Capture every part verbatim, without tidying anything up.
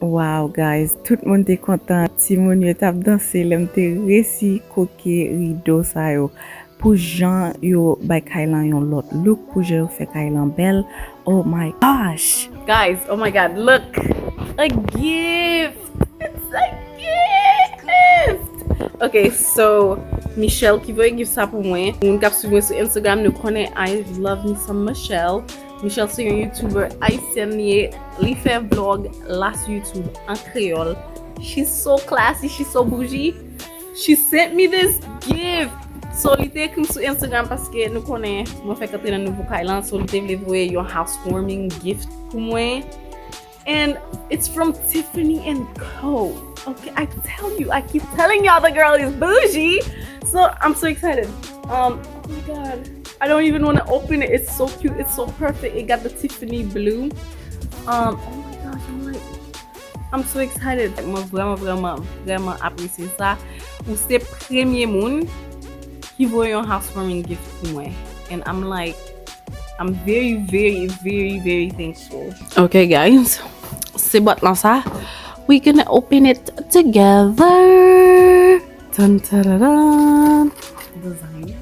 Wow, guys, tout moun te kontan. Timoun yo t ap danse lè m te resi koke rido sa yo. Pou jan yo bay kay lan yon lòt look, pou jan yo fè kay lan bèl. Oh my gosh! Guys, oh my God, look! A gift! It's a gift! Ok, so, Michelle ki voye gift sa pou mwen. Moun k ap swiv mwen sou Instagram, nou konnen I love me some Michelle. Michelle se yon YouTuber Haitian li ye. Li fè vlog la sou YouTube an kreyòl. She's so classy, she's so bougie. She sent me this gift. So, li te ekri m sou Instagram paske nou konnen mwen fèk antre nan nouvo kay lan. So, li te vle voye yon housewarming gift pou mwen. And it's from Tiffany and Co. Okay, I tell you, I keep telling y'all the girl is bougie. So, I'm so excited. Um, oh my God. I don't even want to open it. It's so cute. It's so perfect. It got the Tiffany blue. Um, oh my gosh, I'm like, I'm so excited. Mwen vrèman, vrèman, vrèman apresye sa. Ou se premye moun ki voye yon housewarming gift pou mwen. And I'm like, I'm very, very, very, very thankful. Okay, guys. Se bwat lan sa. We gonna open it together. Tan, tararan. Designer.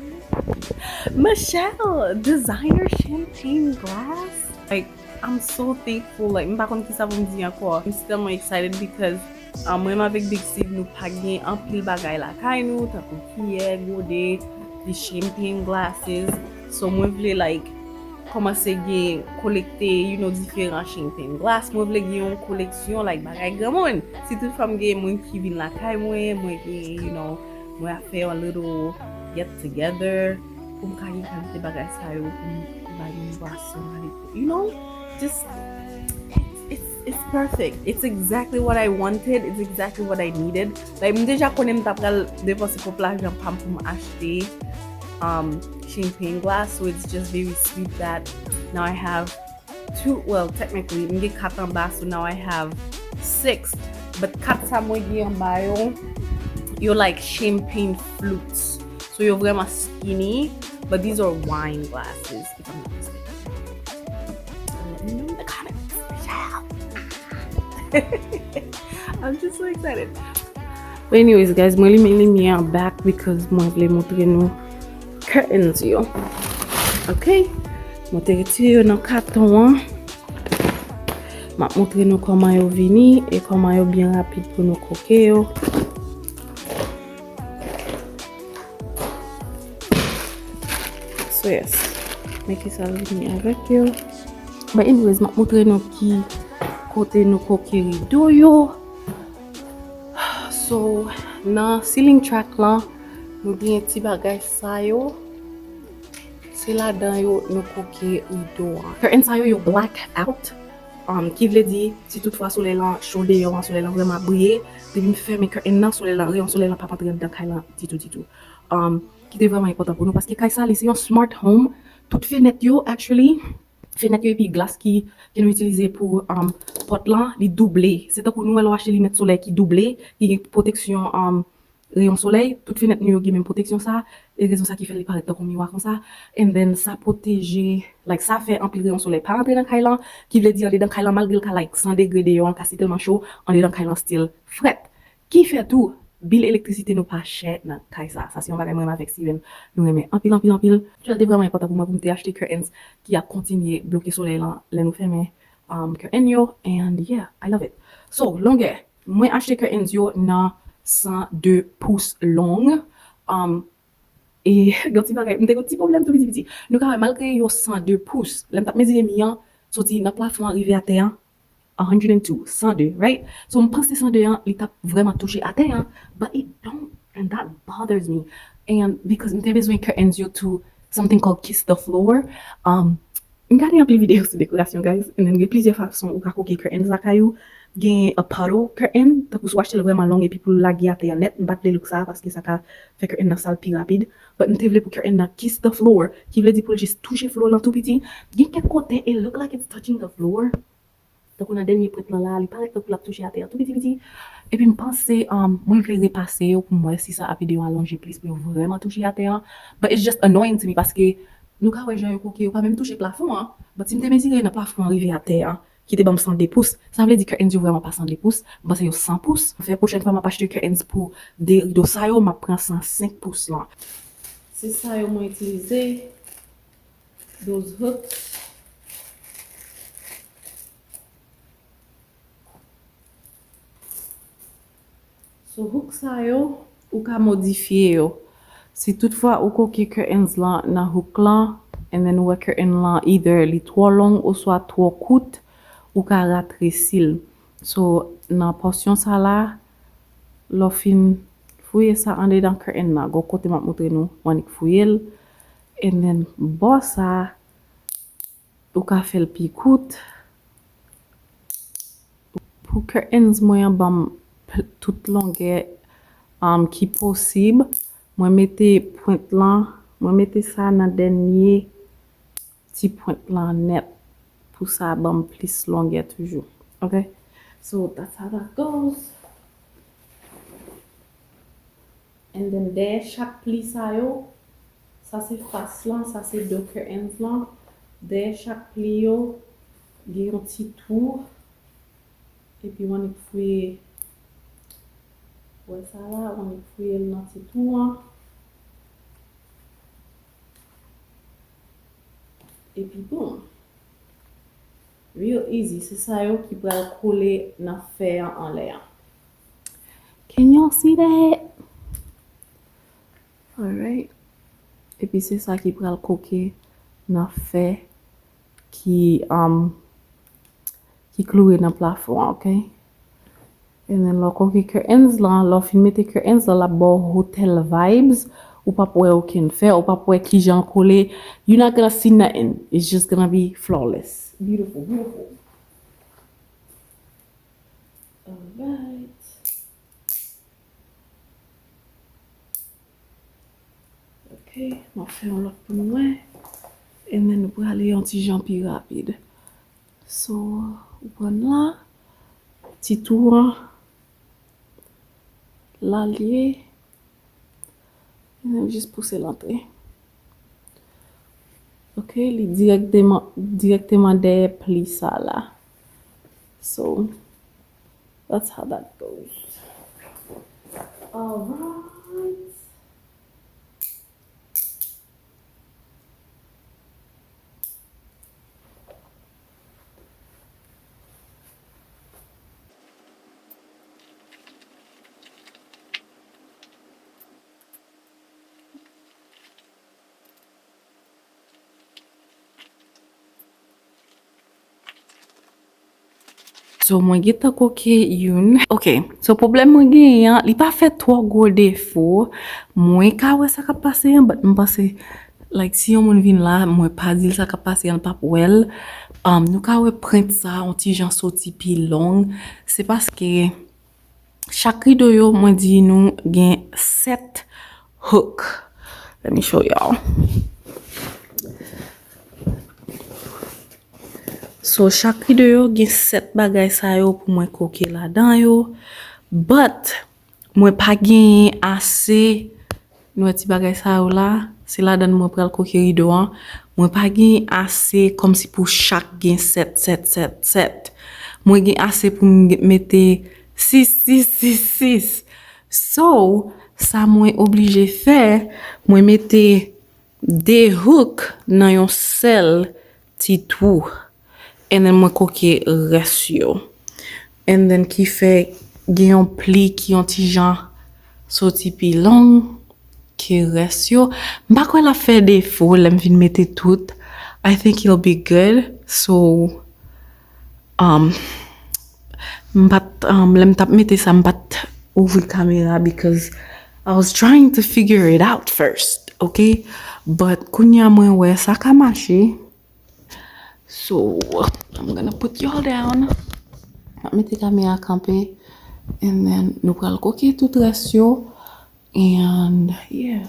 Michelle, designer champagne glass. Like, I'm so thankful. Like, m pa konn kisa pou m di ankò. I'm still more excited because, um, mwen menm avèk Big Sid, nou pa gen anpil bagay lakay nou, tankou kiyè, gode, the champagne glasses. So, mwen vle, like, kòmanse gen kolekte, you know, diferan champagne glass. Mwen vle gen yon koleksyon, like, bagay granmoun. Si tout fwa m gen moun ki vin lakay mwen, mwen gen, you know, mwen ap fè yon little get together pou m ka gen kalite bagay sa yo pou m bay moun bwason, you know, just it's, it's, it's perfect. It's exactly what I wanted. It's exactly what I needed. Like, m deja konnen m ta pral depanse pwòp lajan pa m pou m achte, um, champagne glass, so it's just very sweet that now I have two, well, technically, m gen kat anba, so now I have six. But kat sa mwen gen anba yo, yo like champagne flutes. So yo vrèman skinny, but these are wine glasses, if I'm not mistaken. Let me know in the comments. Shout out. I'm just so excited. But anyways, guys, mwen limen limyè an back because mwen vle montre nou curtains yo. Ok? Mwen te retire yo nan katon an. M ap montre nou kòman yo vini e kòman yo byen rapid pou nou koke yo. So yes, men kisa l vini avèk yo. But anyways, m ap montre nou ki kote nou koke rido yo. So, nan ceiling track lan, nou gen ti bagay sa yo. Se ladan yo nou koke rido an. Curtain sa yo, yo black out. Um, ki vle di, si tout fwa solèy lan cho deyò an, solèy lan vrèman ap briye, depi m fèmen curtain nan, solèy lan, reyon solèy lan p ap antre anndan kay lan ditou, ditou. Um, ki te vrèman enpòtan pou nou, paske kay sa, li se yon smart home. Tout fenèt yo, actually, fenèt yo epi glas ki, ke nou itilize pou, um, pòt lan, li double. Se tankou nou wè lè w achte linèt solèy ki double, ki gen pwoteksyon, um, reyon solèy, tout fenèt nou yo gen menm pwoteksyon sa, e rezon sa ki fè li parèt tankou miwa konsa. And then sa pwoteje, like, sa fè anpil reyon solèy pa rantre nan kay lan, ki vle di andedan kay lan, malgre l ka like san degre deyò an, ka si tèlman cho, andedan kay lan still frèt. Ki fè tou, bil elektrisite nou pa chè nan kay sa. Sa se yon bagay mwen menm avèk Steven nou renmen anpil, anpil, anpil. Li te vrèman enpòtan pou mwen pou m te achte curtains ki ap kontinye bloke solèy lan lè nou fèmen, um, curtain yo. And yeah, I love it. So, longè, mwen achte curtains yo nan san de pous long. Um, e yon ti bagay, m te gen yon ti pwoblèm tou piti piti. Nou ka wè, malgre yo san de pous, lè m t ap mezire mi an, soti nan plafon an rive atè an, a hundred and two, san de, right? So, m panse san de an, li t ap vrèman touche atè an, but it don't, and that bothers me. And because m te bezwen curtains yo to something called kiss the floor. Um, m gade anpil videyo sou dekorasyon, guys, and then gen plizyè fason ou ka koke curtains lakay ou. Gen a puddle curtain, tankou si w achte l vrèman long epi pou l lage atè an nèt, m pa t vle look sa, paske sa ka fè curtain nan sal pi rapid. But m te vle pou curtain nan kiss the floor, ki vle di pou l jis touche floor lan tou piti. Gen kèk kote, it look like it's touching the floor. Tankou nan dènye pwent lan la, li parèt tankou l ap touche atè an tou piti piti. Epi m panse, um, mwen vle repase yo pou m wè si sa ap ede yo alonje plis pou yo vrèman touche atè an. But it's just annoying to me paske Nou ka wè jan yo koke, yo pa menm touche plafon an. But si m te mezire nan plafon an rive atè a, ki te ban m san de pous, sa vle di curtains yo vrèman pa san de pous, m panse yo san pous. Fè pwochèn fwa m ap achte curtains pou de rido sa yo, m ap pran san senk pous lan. Se sa yo mwen itilize, those hooks. So, hook sa yo, ou ka modifye yo. Si toutfwa ou koke curtains lan nan hook lan, and then ou wè curtain lan either li twò long oswa twò kout, ou ka ratresi l. So, nan pòsyon sa la, lè w fin fouye sa andedan curtain nan, gon kote m ap montre nou, w annik fouye l, and then bò sa, ou ka fè l pi kout. Pou curtains mwen an ban m pl- tout longè, um, ki posib. Mwen mete pwent lan, mwen mete sa nan dènye ti pwent lan nèt. Pou sa ban m plis longè toujou. Ok? So, that's how that goes. And then dèyè chak pli sa yo, sa se fas lan, sa se do curtains lan. Dèyè chak pli yo, gen yon ti twou. Epi w annik fouye, wè sa la, w annik fouye l nan ti twou an. Epi boom. Real easy. Se sa yo ki pral kole nan fè an anlè an. Can y'all see that? Alright. Epi se sa ki pral koke nan fè ki, um, ki kloure nan plafon an, ok? And then lè w koke curtains lan, lè w fin mete curtains lan, l ap ba w hotel vibes. Ou p ap wè okenn fè, ou p ap wè kijan l kole. You're not gonna see nothing. It's just gonna be flawless. Beautiful, beautiful. Alright. Ok, m ap fè yon lòt pou nou wè. And then nou prale yon ti jan pi rapid. So, ou pran la, ti twou an, la l ye, and then jis pouse l antre. Ok, li dirèkteman, dirèkteman dèyè pli sa la. So, that's how that goes. Alright. So, mwen gentan koke youn. Ok, so pwoblèm mwen genyen an, li pa fè twò gwo defo. Mwen ka wè sa k ap pase an, but m panse, like, si yon moun vin la, mwen pa di l sa k ap pase an, l p ap wè l. Um, nou ka wè prent sa, yon ti jan soti pi long. Se paske chak rido yo, mwen di nou gen sèt hook. Let me show y'all. So, chak rido yo gen sèt bagay sa yo pou mwen koke ladan yo. But, mwen pa genyen ase. Nou wè ti bagay sa yo la, se ladan mwen pral koke rido an. Mwen pa gen ase kòmsi pou chak gen sèt, sèt, sèt, sèt. Mwen gen ase pou m mete sis, sis, sis, sis. So, sa mwen oblije fè, mwen mete de hook nan yon sèl ti twou. And then mwen koke rès yo. And then ki fè gen yon pli ki yon ti jan soti pi long ke rès yo. M pa kwè l ap fè defo lè m fin mete tout. I think it'll be good. So, um, m pa t, um, lè m t ap mete sa, m pa t ouvri kamera because I was trying to figure it out first, ok? But kounye a mwen wè sa ka mache. So, I'm gonna put y'all down. M ap mete kamera kanpe. And then, nou pral koke tout rès yo. And, yeah.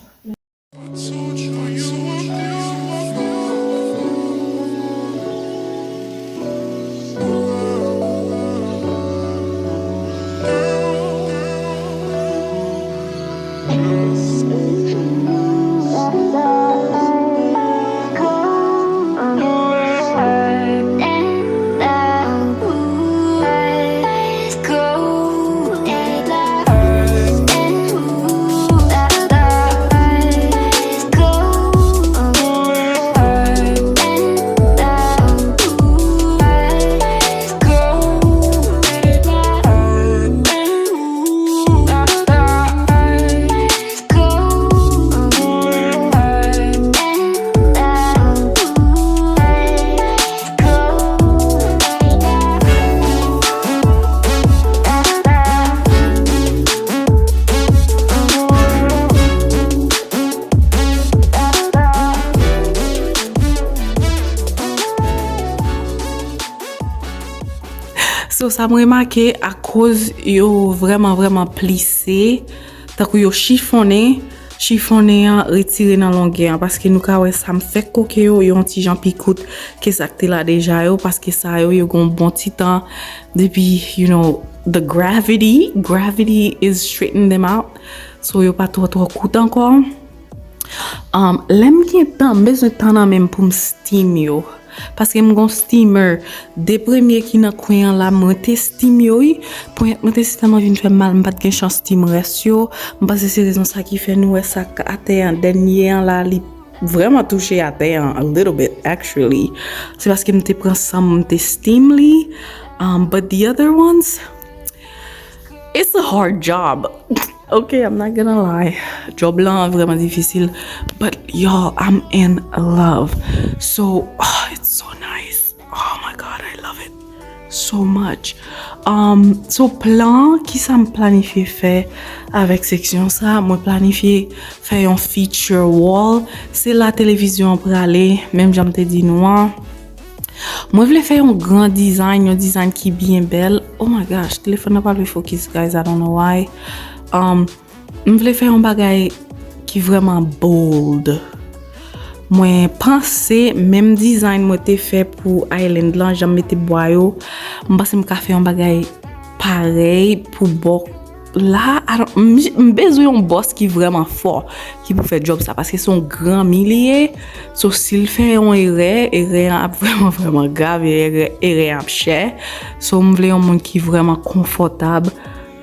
Sa m remake, akoz yo vrèman, vrèman plise, tankou yo chifonnen, chifonnen an retire nan longè an, paske nou ka wè sa m fè koke yo, yo yon ti jan pi kout ke sa k te la deja yo, paske sa yo, yo gon bon ti tan depi, you know, the gravity, gravity is straighten them out. So yo pa twò, twò kout ankò. Um, lè m gen tan, m bezwen tan nan men m pou m steam yo. Paske m gon steamer. De premye ki nan kwen an la, mwen te steam yo, wi. Ponyèt mwen te sitèlman vin fè m mal, m pa t gen chans steam rès yo. M panse se rezon sa ki fè nou wè sa k atè an, dènye an la, li vrèman touche atè an, a little bit, actually. Se paske m te pran san m, m te steam li. Um, but the other ones, it's a hard job. Okay, I'm not gonna lie. Job lan vrèman difisil. But y'all, I'm in love. So, oh, it's so nice. Oh my God, I love it so much. Um, so plan, kisa m planifye fè avèk seksyon sa? Mwen planifye fè yon feature wall. Se la televizyon an prale, menm jan m te di nou an. Mwen vle fè yon gran design, yon design ki byen bèl. Oh my gosh, telefòn nan pa vle focus, guys, I don't know why. Um, m vle fè yon bagay ki vrèman bold. Mwen panse menm design mwen te fè pou island lan, jan m mete bwa yo, m panse m ka fè yon bagay parèy pou bò la. I don't, m, m bezwen yon bòs ki vrèman fò, ki pou fè job sa, paske se yon gran mi li ye. So, si l fè yon erè, erè an ap vrèman, vrèman grav, e erè, erè an ap chè. So, m vle yon moun ki vrèman konfòtab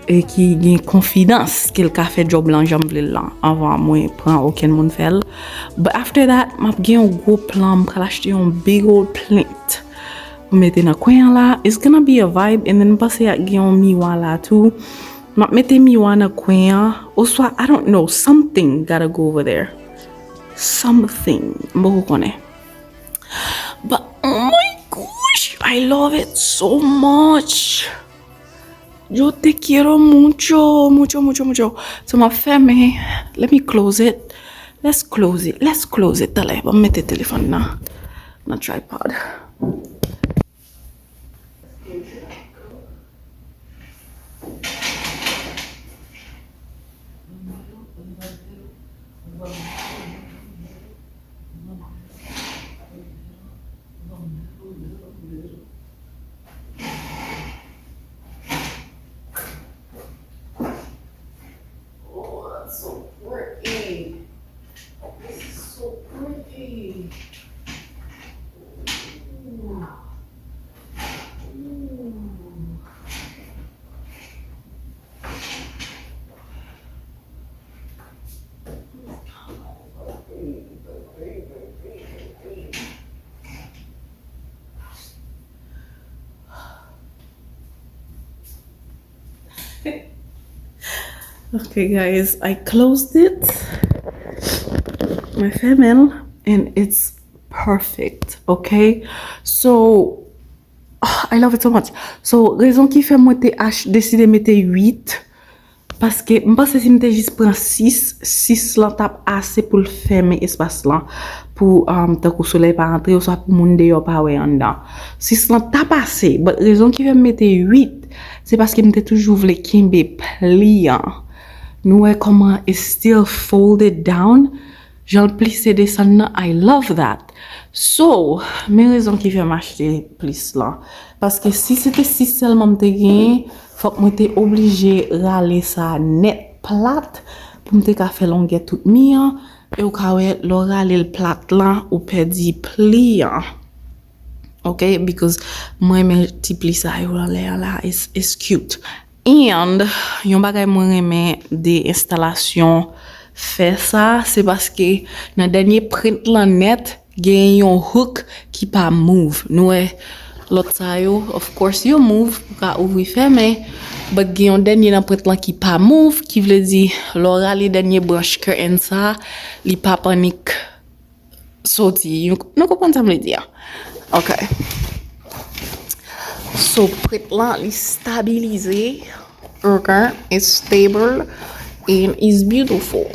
e ki gen konfidans ke l ka fè job lan jan m vle l lan, anvan mwen pran okenn moun fè l. But after that, m ap gen yon gwo plan, m pral achte yon big old plant. M mete nan kwen an la, it's gonna be a vibe, and then m panse ak gen yon miwa la tou. M ap mete miwa nan kwen an, oswa, I don't know, something gotta go over there. Something, m poko konnen. But, oh my gosh, I love it so much. Yo te quiero mucho, mucho, mucho, mucho. So, m ap fèmen. Let me close it. Let's close it. Let's close it. Talè, ban m mete telefòn nan, nan tripod. Oh, that's so pretty. This is so pretty. Ooh. Ooh. Okay, guys, I closed it. Mwen fèmen l, and it's perfect, okay? So, oh, I love it so much. So, rezon ki fè mwen te ach-, deside mete uit, paske m panse si m te jis pran sis, sis lan t ap ase pou l fèmen espas lan, pou, um, tankou solèy pa antre, oswa pou moun deyò pa wè anndan. Sis lan t ap ase, but rezon ki fè m mete uit, se paske m te toujou vle kenbe pli an. Nou wè kòman it still folded down? Jan l plise desann nan, I love that. So, men rezon ki fè m achte plis lan. Paske si se te sis sèlman m te genyen, fòk mwen te oblije rale sa nèt plat pou m te ka fè longè tout mi an. E ou ka wè, lè w rale l plat lan, ou pèdi pli an. Ok? Because mwen renmen ti pli sa yo anlè an la. It's, it's cute. And yon bagay mwen renmen de enstalasyon fè sa, se paske nan dènye print lan nèt, gen yon hook ki pa move. Nou wè lòt sa yo, of course, yo move pou ka ouvri fèmen. But gen yon dènye nan print lan ki pa move, ki vle di, lè w rale dènye branch curtain sa, li p ap annik soti. Nou, nou konprann sa m vle di a? Ok. So, print lan, li stabilize. Ok. It's stable and it's beautiful.